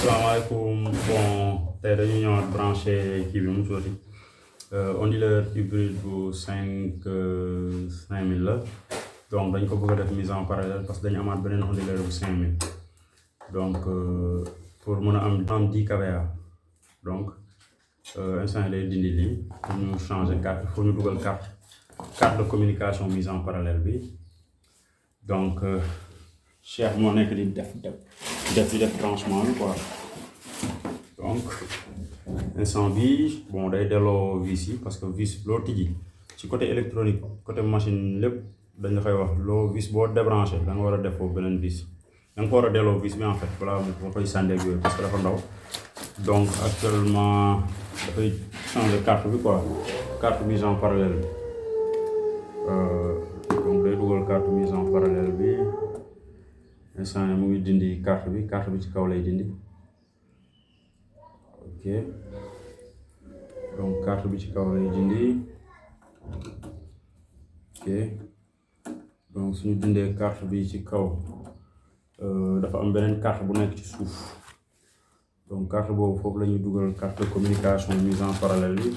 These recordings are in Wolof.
Salaamaaleykum bon tey dañu ñëwaat branché kii bi mu tuddati onduleur hybride bu 5000 la donc dañ ko bëgg a def mise en parallèle parce que dañu amaat beneen onduleur bu 5000 donc pour mën a am 10 kVA donc instant lay dindi lii pour ñu changer carte il faut ñu dugal carte de communication mise en parallèle bi donc Cheikh moo nekk di def branchement bi quoi. Donc instant bii bon day delloo vis yi parce que vis loo tijji ci côté électronique côté machine lépp dañ la koy wax loo vis boo débranché da nga war a def foofu beneen vis da nga ko war a delloo vis bi en fait balaa nga koy sànni ak yooyu parce que dafa ndaw donc actuellement dafay changer carte bi quoi carte mise en parallèle donc day dugal carte mise en parallèle bi instant mu ngi dindi carte bi ci kaw lay dindi. Ok donc carte bi ci kaw lay dindi ok donc suñu dindee carte bi ci kaw dafa am beneen carte bu nekk ci suuf donc carte boobu foofu la ñuy dugal carte de communication mise en parallèle bi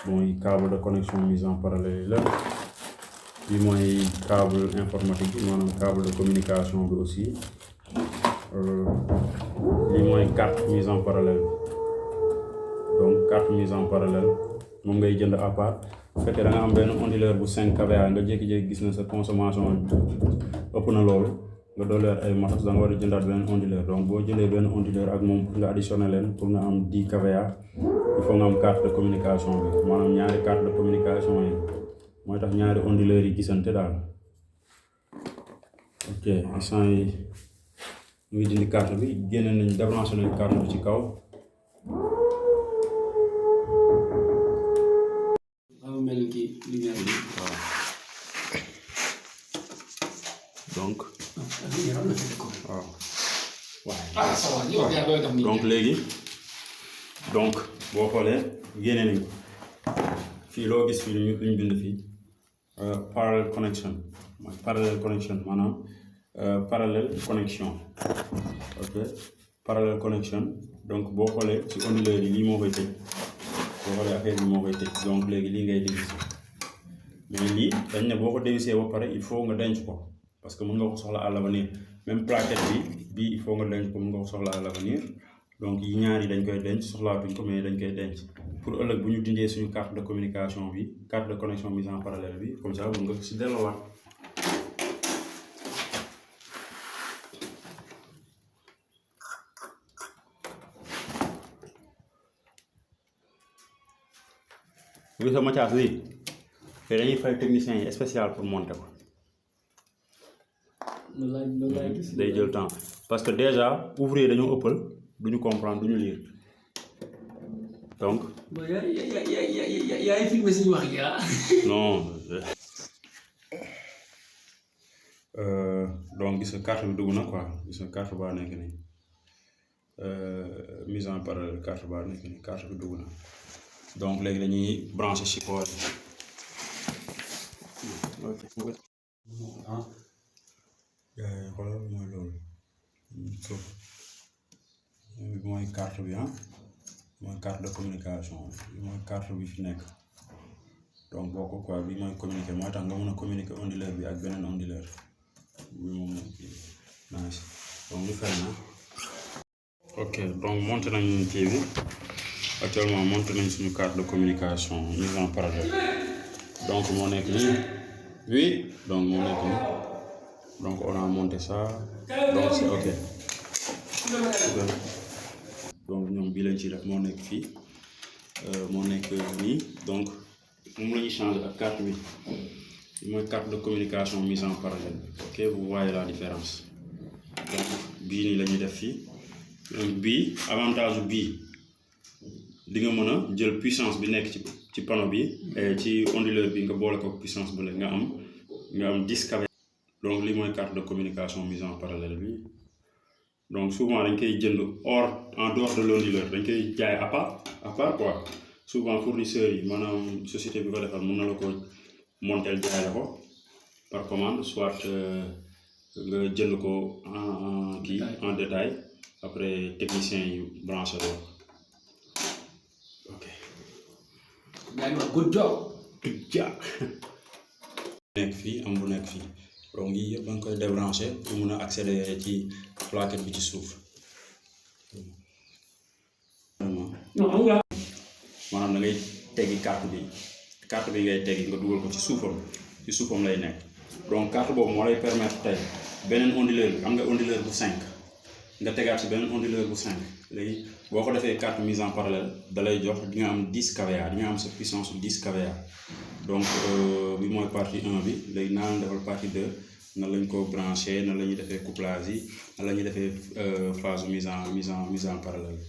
bon câble de connexion mise en parallèle la bi mooy câble informatique bi maanaam câble de communication bi aussi lii mooy carte mise en parallèle donc carte mise en parallèle moom ngay jënd à part bu fekkee da nga am benn onduleur bu 5 kVA nga jékki-jékki gis na sa consommation ëpp na loolu nga dolliwaat ay matos da nga war a jëndaat benn onduleur donc boo jëlee benn onduleur ak moom pour nga additionné leen pour nga am 10 kVA il faut nga am carte de communication bi maanaam ñaari carte de communication yi mooy tax ñaari onduleurs yi gisante daal ok instant yi ñu ngi dindi carte bi génne nañ débranché nañ carte bi ci kaw. Donc donc léegi donc boo xoolee génne nañ fii loo gis fii lu ñu bind fii parallel connection mooy parallel connection maanaam parallel connexion ok parallel connection donc boo xoolee ci onduleur yi lii moo koy tëj boo xoolee affaire bi moo koy tëj donc léegi lii ngay dévisser mais lii dañ ne boo ko dévisser ba pare il faut nga denc ko parce que mën nga ko soxla à l'avenir même plaquette bii il faut nga denc ko mën nga ko soxla à l'avenir donc yi ñaar yi dañ koy denc soxlaatuñ ko mais dañ koy denc pour ëllëg bu ñu dindee suñu carte de communication bi carte de connexion mise en parallèle bi comme ça mën nga ko si delloowaat. gis nga Mathias lii te dañuy fay technicien yi spécial pour monter ko. day jël temps parce que déjà ouvrier dañoo ëppal duñu comprendre duñu lire donc. yaa ngi filmé suñu wax yi non. donc gis nga carte bi dugg na quoi gis nga carte baa nekk nii mise en parallèle carte baa nekk nii carte bi dugg na donc léegi dañuy branché support yi. ok. xoolal mooy loolu bi mooy carte bi mooy carte de communication bi mooy carte bi fi nekk donc boo ko quoi bi mooy communiquer mooy tax nga mën a communiquer onduleur bi ak beneen onduleur bi moom nice donc li fay na ok donc monté nañ kii bi actuellement monté nañ suñu carte de communication mise en parallèle donc moo nekk nii oui donc moo nekk nii donc on a monté ça donc c'est ok donc ñoom bii lañ ci def moo nekk fii moo nekk nii donc moom la ñuy changer ak carte bi mooy carte de communication mise en parallèle ok vous voyez la différence donc bii nii la ñuy def fii donc bii avantage bii di nga mën a jël puissance bi nekk ci panneau bi ci onduleur bi nga boole ko puissance bu nekk nga am 10 kV. donc lii mooy carte de communication mise en parallèle bi donc souvent dañ koy jënd en dehors de l'onduleur dañ koy jaay à part quoi souvent fournisseurs yi maanaam société bi ko defal mën na la ko monter jaay la ko par commande soit nga jënd ko en détail après technicien yi branché loolu ok. Good job. nekk fii am bu nekk fii donc yii yëpp da nga koy débranché pour mun a accéder ci plaquette bi ci suuf. maanaam da ngay teggi carte bi ngay teggi nga dugal ko ci suufam lay nekk donc carte boobu moo lay permettre tey beneen onduleur bi am nga onduleur bu 5 nga tegaat ci beneen onduleur bu 5 léegi boo ko defee carte mise en parallèle da lay jox di nga am 10 kVA di nga am sa puissance 10 kVA donc bi mooy partie 1 bi léegi naa leen defal partie 2 nan lañ ko branché nan la ñuy defee couplage yi nan la ñuy defee phase mise en parallèle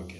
ok.